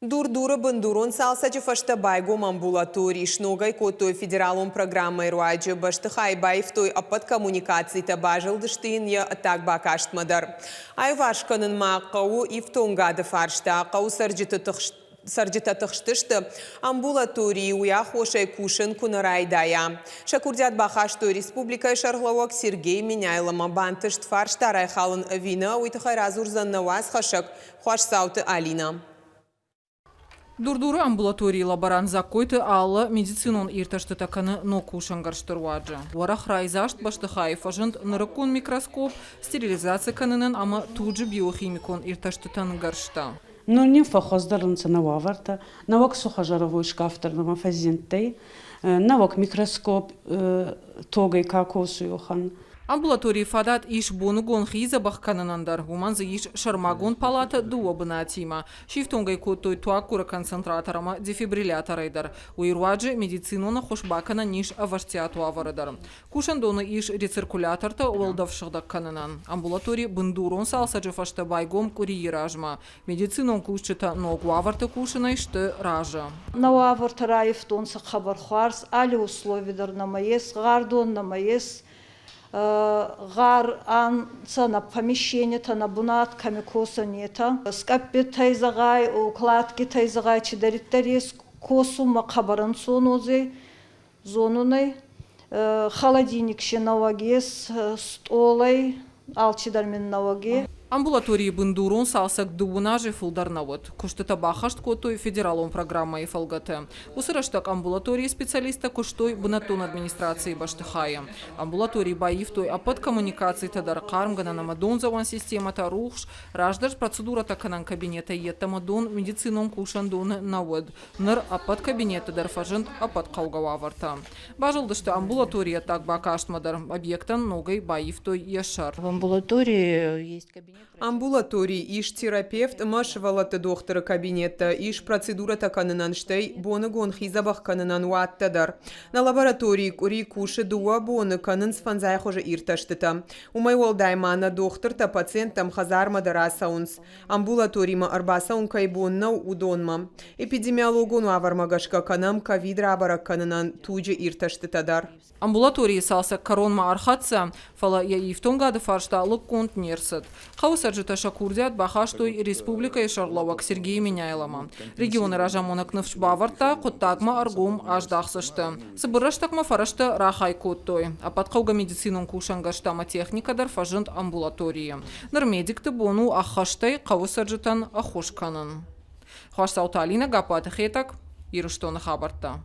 Дур-Дуры бындурон цалцӕджы фӕстӕ байгом амбулатори, сног ӕй кодтой федералон программӕйы руаджы. Бӕстыхайы баивтой ӕппӕт коммуникацитӕ, базылдысты йын йӕ ӕддаг бакастмӕ дӕр. Аиуварс кӕнын ма хъӕуы ифтонгады фарста. Хъӕуы цӕрджыты тыхст цӕрджытӕ тыхстысты, амбулаторийы уый аххосӕй кусын куы нӕ райдайа. Сӕ курдиат бахастой республикӕйы сӕргълӕууӕг Сергей Меняйломӕ. Бантыст фарста райхалын ӕви нӕ, уый тыххӕй радзурдзӕн нӕ уацхӕссӕг Хуасдзауты Алинӕ. Дур-Дуры амбулаторийы лаборант Дзагкойты Алла медицинон иртӕстытӕ кӕны ног кусӕнгӕрзты руаджы. Уӕрӕх райдзаст бӕстыхайы фӕзынд нырыккон микроскоп, стерилизаци кӕнынӕн ӕмӕ туджы биохимикон иртӕстытӕн гӕрзтӕ. Нур нин фӕххуӕздӕр ӕнцӕ нӕ уавӕртӕ. Нӕуӕг сухожаровой шкаф дӕр нӕмӕ фӕззиндтӕй. Нӕуӕг микроскоп тогӕй ка косуй, уӕхӕн. Амбулаторийы фадат ис боныгон хи дзӕбӕх кӕнынӕн дӕр. Уымӕн дзы ис сӕрмагонд палатӕ дыууӕ бынатимӕ. Сифтонг ӕй кодтой туаггуыры концентратор ӕмӕ дефибрилляторӕй дӕр. Уый руаджы медицинон ӕххуыс бакӕнӕн ис ӕвӕстиат уавӕры дӕр. Кусӕндоны ис рециркулятортӕ уӕлдӕф сыгъдӕг кӕнынӕн. Амбулатори бындурон цалцӕджы фӕстӕ байгом къуырийы размӕ. Медицинон кусджытӕ ног уавӕрты кусынӕй сты разы. Нӕ уавӕртӕ раивтонцӕ хъӕбӕр хуарз, алли услови дӕр нӕмӕ ес, гъар дон нӕмӕ ес, гъар ӕнцӕ нӕ помещенитӕ, нӕ бунат кӕми косӕн, етӕ. Скъӕппитӕй зӕгъай, укладкитӕй зӕгъай, чидӕриддӕр ес, косунмӕ хъӕбӕр ӕнцон уодзӕй, зонунӕй. Холодильник си нӕуӕг ес, стъолӕй алчидӕр мин нӕуӕг е. Амбулаторийы бындурон цалцӕг дыууын азӕй фылдӕр нӕ уыд. Куыстытӕ баххӕст кодтой федералон программӕйы фӕлгӕты. Уыцы рӕстӕг амбулаторийы специалисттӕ куыстой бынӕттон администрацийы бӕстыхайы. Амбулаторийы баивтой ӕппӕт коммуникацитӕ дӕр, хъармгӕнӕн ӕмӕ дондзӕуӕн системӕтӕ, рухс, раздӕр процедурӕтӕ кӕнӕн кабинетӕй йеддӕмӕ дон медицинон кусӕндоны нӕ уыд. Ныр ӕппӕт кабинетты дӕр фӕзынд ӕппӕт хъӕугӕ уавӕртӕ. Базылдысты амбулаторийы ӕддаг бакастмӕ дӕр, объектӕн ногӕй баивтой йӕ сӕр. В амбулатории есть кабинет. Амбулаторийы ис терапевт ӕмӕ сывӕллӕтты дохтыры кабинеттӕ, ис процедурӕтӕ кӕнынӕн, стӕй боныгон хи дзӕбӕх кӕнынӕн уаттӕ дӕр. Нӕ лабораторийы къуыри кусы дыууӕ боны, кӕнынц фӕндзай хуызы иртӕстытӕ. Уымӕй уӕлдай ма нӕ дохтыртӕ пациенттӕм хӕдзармӕ дӕр ацӕуынц. Амбулаторимӕ ӕрбацӕуын кӕй бон нӕу, уыдонмӕ. Эпидемиологон уавӕрмӕ гӕсгӕ кӕнӕм ковид рабӕрӕг кӕнынӕн туджы иртӕстытӕ дӕр. Амбулаторийы цалцӕг кӕронмӕ ӕрхӕццӕ, фӕлӕ йӕ ифтонгады фарста лыггонд не рцыд. Хъӕуы цӕрджытӕ сӕ курдиат бахастой республикӕйы сӕргълӕууӕг Сергей Меняйломӕ. Регионы разамонӕг ныфс бавӕрдта, хъуыддагмӕ ӕргом аздахдзысты. Цыбыр рӕстӕгмӕ фӕрӕзтӕ рахай кодтой. Ӕппӕт хъӕугӕ медицинон кусӕнгӕрзтӕ ӕмӕ техникӕ дӕр фӕзынд амбулаторийы. Ныр медикты бон у ӕххӕстӕй хъӕуы цӕрджытӕн ӕххуыс кӕнын. Хуасдзауты Алинӕ, Гаппаты Хетӕг, Ирыстоны хабӕрттӕ.